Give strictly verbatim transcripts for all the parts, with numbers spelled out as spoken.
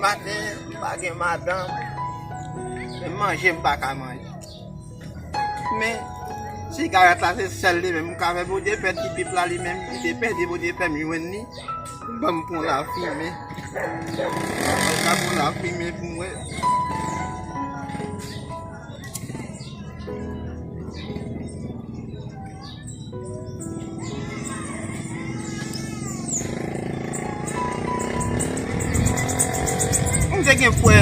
Maten, m pa gen madanm. Menm manje, m pa ka manje. Men, sigarèt la, se sèl li menm m ka fè. Bondye fè ti pip la, li menm, li te pèdi, Bondye fè m jwenn li. Ban m pran lafimen. Ban m pran lafimen pou m wè. M te gen frè,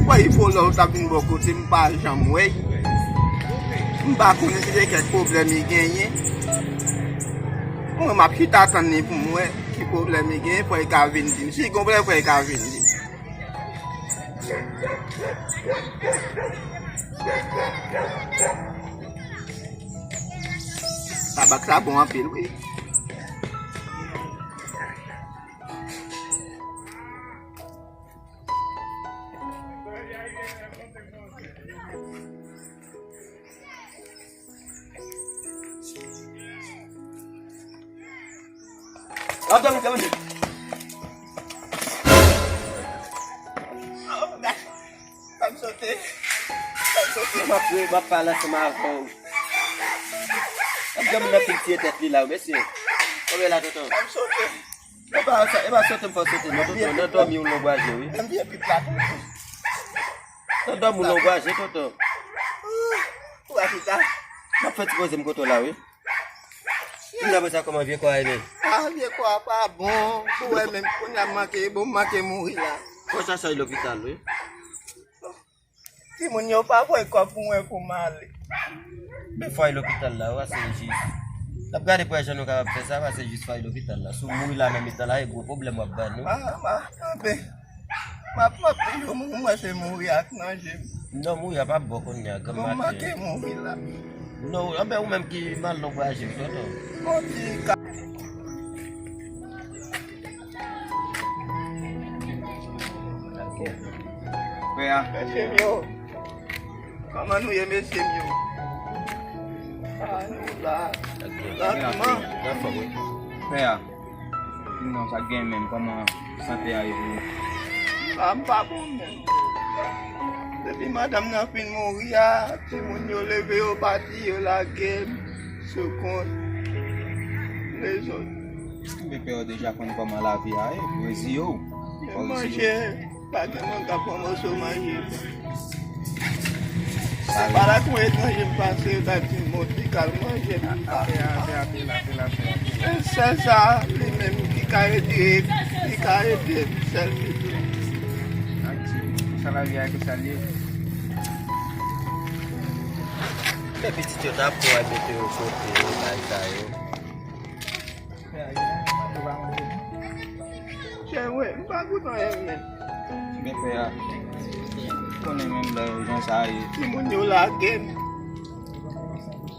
frè Ifolò t ap vin bò kote m, m pa janm wè l. M pa konnen si se kèk pwoblèm li genyen. Mwen, m ap chita tann li pou m wè ki pwoblèm li genyen, frè l ka vin di m. Si l gen pwoblèm, frè l ka vin di m. Tabak sa bon anpil, wi. Ap dòmi, dòmi. Oh, gosh. Sa m sote. Sa m sote. M ap, m ap pale ansanm avè w. Ap dòmi nan pil tiye tèt li la, wi, mesye. Konbyen la, tonton? Sa m sote. E pa sa, e pa sote m fè w sote, non, tonton. Nan dòmi w lonbwaje, wi. Nan dòmi w lonbwaje, tonton. Ou pa chita. M ap fè ti poze m kote w la, wi. Kounye a, apre sa, kòman vye kò a ye menm? Ah, vye kò a pa bon. Ou wè menm, kounye a m manke, bon, m manke mouri la. Fò w chache al lopital, wi. Timoun yo pa voye kòb pou mwen pou m ale. Men fò w al lopital la, w a se jis. N ap gade pou wè jan nou kapab fè sa, w a se jis fò w al lopital la. Si w mouri la nan mitan la, e gwo pwoblèm w ap ban nou. Ah, ah, ah, ben. M ap, m ap toujou mouri, mwen se mouri ak nan je m. Non, mouri a p ap bon kounye a, granm maten. Bon, m manke mouri la. Non, anben ou menm ki mal lonbwaje w, tonton. Bon, ti ka. Frè a. Mesye m yo. Kòman nou ye, mesye m yo? Ah, nou la. La kòman? Frè a. Sinon, sa k gen menm, kòman sante a ye pou ou? Ah, m pa bon menm. Depi madanm nan fin mouri a, timoun yo leve, yo pati, yo lage m sou kont lezòt. Bebe, ou deja konn kòman lavi a ye, reziye w. Manje. Pa gen moun k ap pran moso manje. Se pa la kou etranje m pase, yo ta di m, "Bon, ti kal manje, m pa." Apre, apre, apre, apre, apre, apre. E sèl sa, li menm ki ka ede, li ka ede m, sèl li tou. Ak ti, sa lavi a, ki sa l ye? Men pitit yo ta pran, mete yo kote, yo bay sa yo. Chè, wè, m pa gout anyen menm. Men frè a, konnen menm lè jan sa ye. Timoun yo lage m.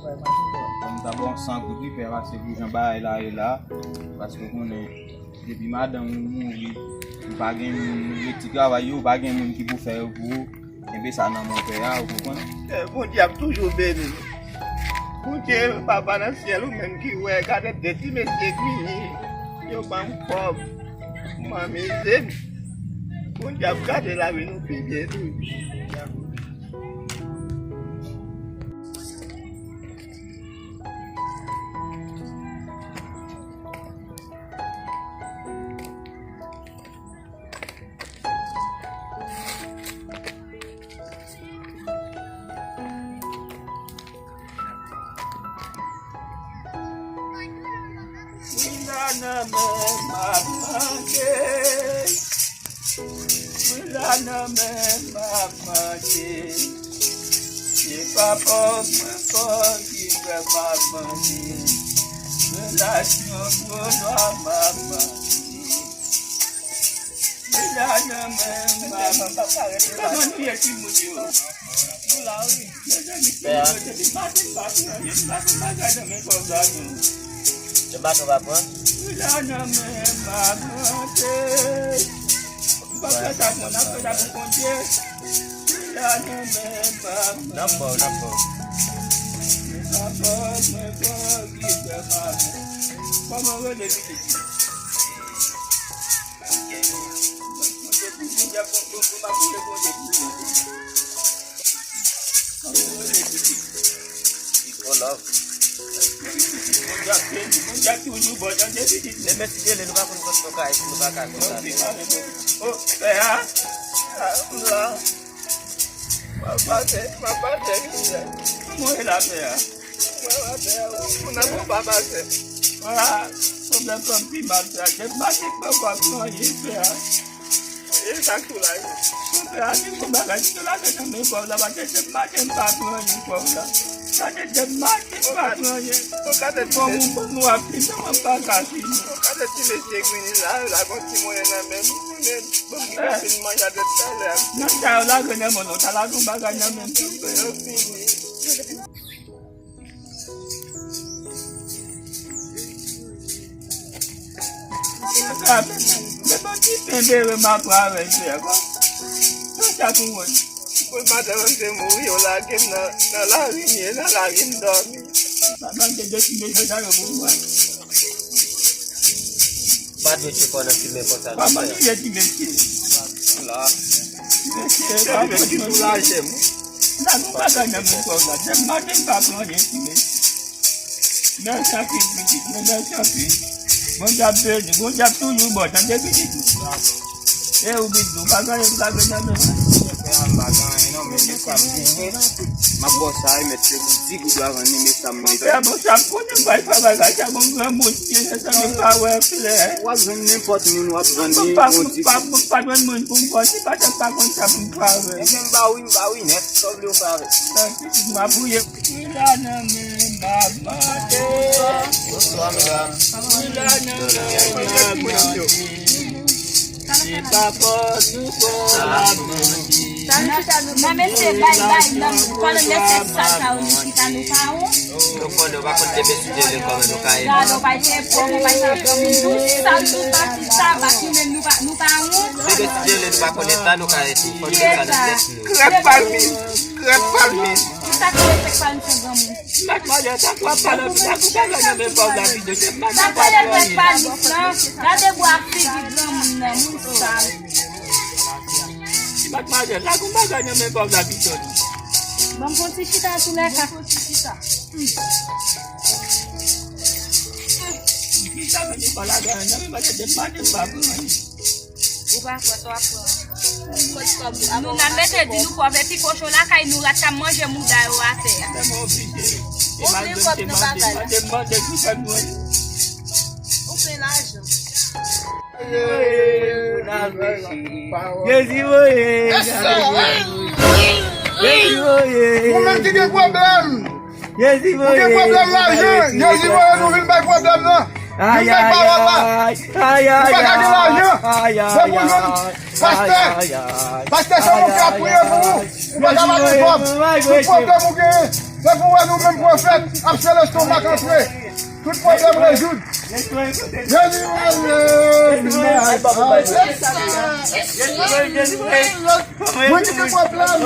Bon, m ta ba w san goud wi frè, paske pou jan bagay la ye la, paske w konnen, depi madanm ou mouri, ou pa gen moun, ou rete travay yo, ou pa gen moun ki pou fè yo pou ou. Kenbe sa nan men w, pè a, ou konprann? Eh, Bondye ap toujou beni nou. Bondye, Papa nan syèl, ou menm ki wè, gade de ti mesye k vini, yo ban m kòb pou m amize m. Bondye ap gade lavi nou pi byen toujou. Mwen la nan men m ap mande. Mwen la nan men m ap mande. Se pa kòb mwen kòb ki fè m ap mande. Relasyon gwo nwa m ap mande. Mwen la nan men m ap mande. Kòman nou ye timoun yo? Nou la wi. Mezanmi, timoun yo depi maten m pa pran anyen, m pa pran bagay nan men kòb la non. Jan baton pa pran? Mwen la nan men m ap mande. M pa fè sa pou n ap fè sa pou Bondye. N ap ba w, n ap ba w. Kòman w rele pitit? Bondye ap beni, Bondye ap beni, Bondye ap beni. Pi fò love. Bondye ap beni, Bondye ap toujou bon, tande pitit. Men mèsi Dye, nou pa konn kòman nou ka, nou pa ka konn sa. Oh, pè a. Ah, m la. M ap pase, m ap pase mizè. Kòman w ye la, pè a? Mwen la, pè a, ou nan bon pa pase. Ah, pwoblèm pa m pi mal, pè a. Jèm mache pa w ap manje, pè a. E sa k tou la ye? Monchè, a gen yon bagay ki tou la fè nan men kòb la, paske se maten m pa pran anyen kòb la. Sa se de maten m pa pran anyen. Bon, moun ban nou ap fin nan mwen pa ka fini. Bon, gade ti mesye Gwini la, la gon ti monnen nan men m. Bon, m fin manje a de talè. Nan sa yo lage nan men nou, ta lage yon bagay nan men m. Yo fini. Men bon ti pen bere m ap pran avè l fè, bon. Sa sa pou mwen. Pou maten mwen te mouri, yo lage m nan, nan lari m ye, nan lari m dòmi. Madanm te deside fè sa yo pou mwen. Pa dwe tcheke nan fimen konsa, non, frè. Kòman li ye, ti mesye? La. Ti mesye, pa dwe tcheke. Lajan m pa gen nan men kòb la. Jèm maten m pa pran anyen, ti mesye. Mèsi anpil, pitit mwen, mèsi anpil. Bondye ap beni, Bondye ap toujou bon, tande pitit mwen. E ou, pitit, ou pa gen anyen pou lage nan men mwen. Frè a, m pa gen anyen non, men men sa m genyen. M ap ba w sa, e mèt se pou di goud ou a vann li, men sa m mete. Frè, bon, sa m konnen, bay pa bagay, sa bon, granmoun, se sa nou pa wè klè. W ap jwenn nenpòt moun, w ap vann li, yon ti. M pa, m pa jwenn moun pou m ba, se pa sa m pa konn sa pou m pa wè. Ebyen, m ba w wi, m ba w wi, nèt, sa w vle w fè avè l. M ap priye. Sila nan men m ap mande. Bonswa, medam. Sila nan men m ap mande. Se pa fòt nou fò ap mande. Nan mesye bay, bay, nan, pandan mesye sa, sa, nou chita, nou pa wont. Nou konnen, ou pa konn te mesye de lekòl, nou ka ede. Gade, ou pa te pwòp, ou pa te pwòp, nou sa, nou pa ti sa, pa ki menm, nou pa, nou pa wont. Se mesye de nou pa konnen sa, nou ka ede. Fò nou met sa nan tèt nou. Krèp palmis, krèp palmis. Ki sa k rele fèk palmis an granmoun? Matmwazèl, sa k w ap pale anpil la, pou bagay nan men pa w la, videyo, se matmwazèl. Sa k rele fèk palmis lan? Gade bwa figi granmoun nan, moun sal. Ti matmwazèl, lage yon bagay nan men pa w la, videyo. Ban m fè yon ti chita antoulèka. Chita, men li pa lage anyen nan men, paske depi maten m pa pran anyen. Ou pa kwè sa w ap pran. Nou nan mete di nou pòv epi kochon lakay nou rat k ap manje mouda yo atè a. Ou plen pòv nan bagay la. Ou plen lajan. Jezi voye. Jezi voye. Ou menm ki gen pwoblèm. Jezi voye. Ou gen pwoblèm lajan. Jezi voye nou vin bay pwoblèm nan. Vin bay pawòl la. Ou pa ka gen lajan. Depi w jwenn pastè, pastè se moun k ap priye pou ou. Ou pa ka pa gen kòb. Tout pwoblèm ou genyen, depi w wè nou menm pwofèt ap sele lestomak antre. Tout pwoblèm rezoud. Jezi voye. Mwen ki gen pwoblèm.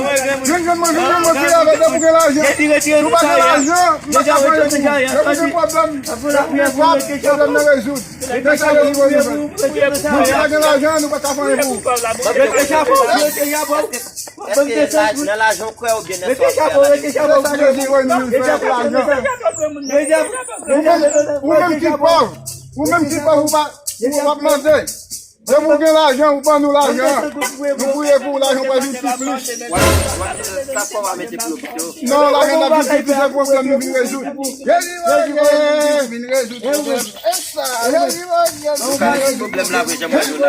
Vin jwenn mwen, vin jwenn mwen, vin avè depi w gen lajan. Si w pa gen lajan, m pa ka fè anyen pou ou. Depi w gen pwoblèm, depi w gen pwoblèm, pwoblèm nan rezoud. Mete chapo, mete chapo. Moun ki pa gen lajan, nou pa ka fè anyen pou ou. Mete chapo, mete chapo. Èske nan lajan w kwè oubyen nan sa w fè avèk li? Se sa Jezi voye nou vin fè pou lajan. Ou menm, ou menm ki pòv, ou menm ki pòv, ou pa, ou p ap mande. Depi w gen lajan, ou ban nou lajan. Nou priye pou ou, lajan pral vin pi plis. W ap, w ap, sa fò w a mete plo pito. Non, lajan n ap vin pi plis, se pwoblèm nou vin rezoud. Jezi voye vin rezoud pwoblèm. Jezi voye vin rezoud pwoblèm. Pwoblèm la, vre, jan mwen yo la.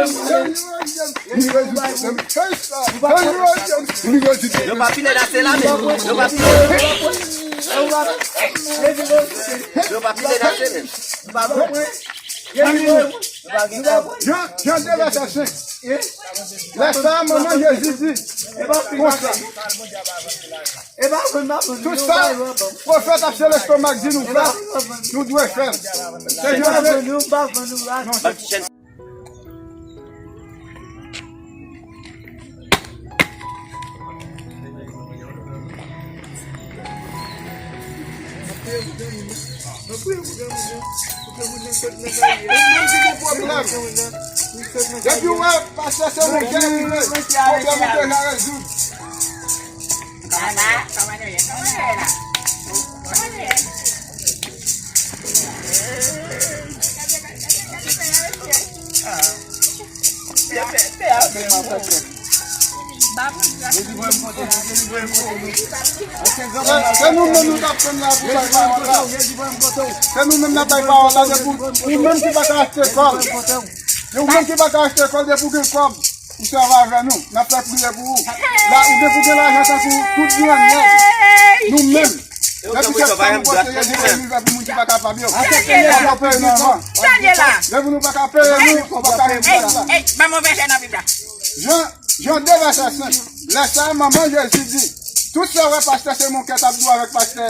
Jezi voye vin rezoud pwoblèm. Jezi voye vin rezoud pwoblèm. Yo pa pile dase la, men. Yo pa pile. Yo pa pile dase, men. Jan, Jan de vèsè senk. Lè sa a, manman Jezi di konsa, tout sa pwofèt ap sele lestomak di nou fè, nou dwe fè l. Se Jan de. Mwen priye pou granmoun nan. Mwen priye pou granmoun nan. Ou menm ki gen pwoblèm. Depi w wè pastè se yon gè li ye, pwoblèm ou deja rezoud. Se nou menm nou t ap tann la pou bay pawòl la. Se nou menm n ap bay pawòl la depi ou menm ki pa ka achte kòb. Ou menm ki pa ka achte kòb depi ou gen kòb. Ou sèvi avè nou, n ap fè priye pou ou. La, ou gen pou gen lajan tankou tout grannèg. Nou menm, depi kèk tan nou pote yo, gen livrè pou moun ki pa kapab yo. Fò nou peye nou anvan. Depi nou pa ka peye nou, nou pa ka rive la. Ban mwen vèsè nan Bib la. Jan, Jan de vèsè senk. Lè sa a, manman Jezi di, tout sa w wè pastè Semonkè t ap di w avèk pastè,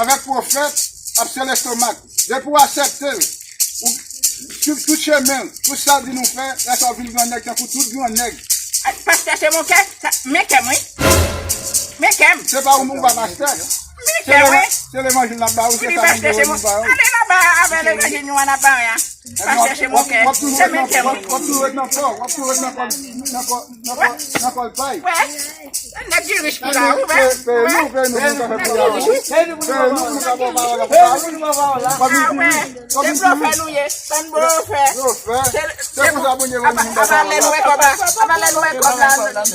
avèk pwofèt, ap sele lestomak. Depi w aksepte l, ou swiv tout chemen l, tout sa l di nou fè, lè sa w vin grannèg tankou tout grannèg. Pastè Semonkè, men kè m, wi. Men kè m. Se pa ou, ou pa pastè. Men kè m, wi. Se levanjil n ap ba ou, se sa nou vle nou ba ou. Ale laba avè levanjil nou an ap ba w an. Pastè Semonkè, se men kè m. W ap toujou ret nan kò, w ap toujou ret nan kò, nan kò, nan kò, nan kò l pay. Wè, nèg ki rich pou la, ou wè. Peye nou, peye nou pou nou ka fè pwogram. Peye nou pou nou ka fè pwogram. Peye nou pou nou ka fè pwogram. Se blofè nou ye, bann blofè. Blofè. Se konsa Bondye voye nou. Apa lè nou wè kòb la, apa lè nou wè kòb la,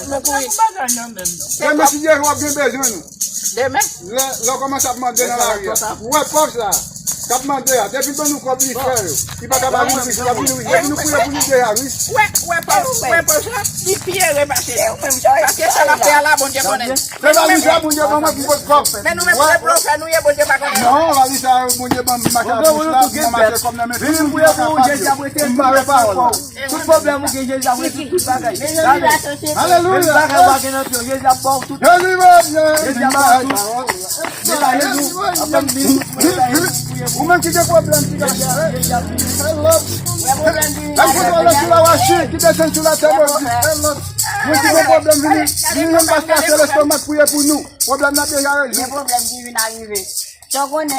nou kouri. Demen si Dye vle w ap gen bezwen nou. Demen. Lè, lè w kòmanse ap mande nan lari a, ou wè pòv sa a k ap mande a, depi l ban nou kòb li fè yo, li pa ka ba nou ris, l ap vin ris. Depi nou priye pou li deja ris. Wè, wè pòv, wè pòv sa, li pi ere pase nou. Paske sa l ap fè a la, Bondye konnen. Se valiz sa Bondye ban mwen pou pot kòb. Men nou menm se blofè nou ye, Bondye pa konnen. Non, valiz sa Bondye ban m mache ak bouch la, pou mwen mache kòb nan men tout moun ki pa kapab yo. M bare pawòl la. Tout pwoblèm ou gen, Jezi ap rezoud tout bagay. Gade. Alelouya. Menm bagay ou pa gen nan pye w, Jezi ap ba w tout. Jezi ap ba w tout. Mete a jenou, apre m vini pou mete a jenou, priye pou ou. Ou menm ki gen pwoblèm ki kache. Jezi ap vini. L ap kontwole sou lawachik ki desann sou latè modi. Mwen ki gen pwoblèm vini, vini jwenn pastè Seleston, m ap priye pou nou. Pwoblèm nan deja rezoud. Gen pwoblèm ki vin arive. Sa w konnen.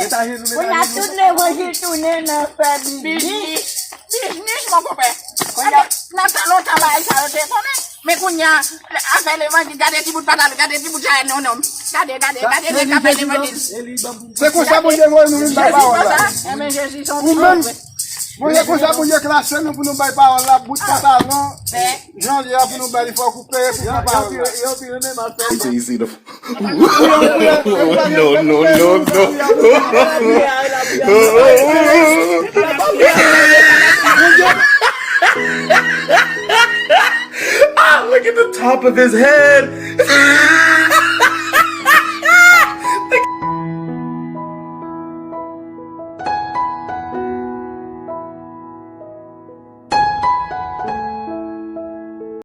Kounye a tout levanjil tounen nan fè biznis. Biznis, biznis, mon konpè. Kounye a nan tan lontan bagay sa yo te konnen. Men kounye a, afè levanjil, gade ti bout patal, gade ti bout jayèl non nonm. Gade, gade, gade nèg k ap fè levanjil. Se konsa Bondye voye nou vin bay pawòl la. Ou menm, Bondye konsa Bondye klase nou pou nou bay pawòl la, bout pantalon. Jan l ye a pou nou bay li, fò w koupe pou pran pawòl la. Wait till you see the. No, no, no, no. Ah, look at the top of his head.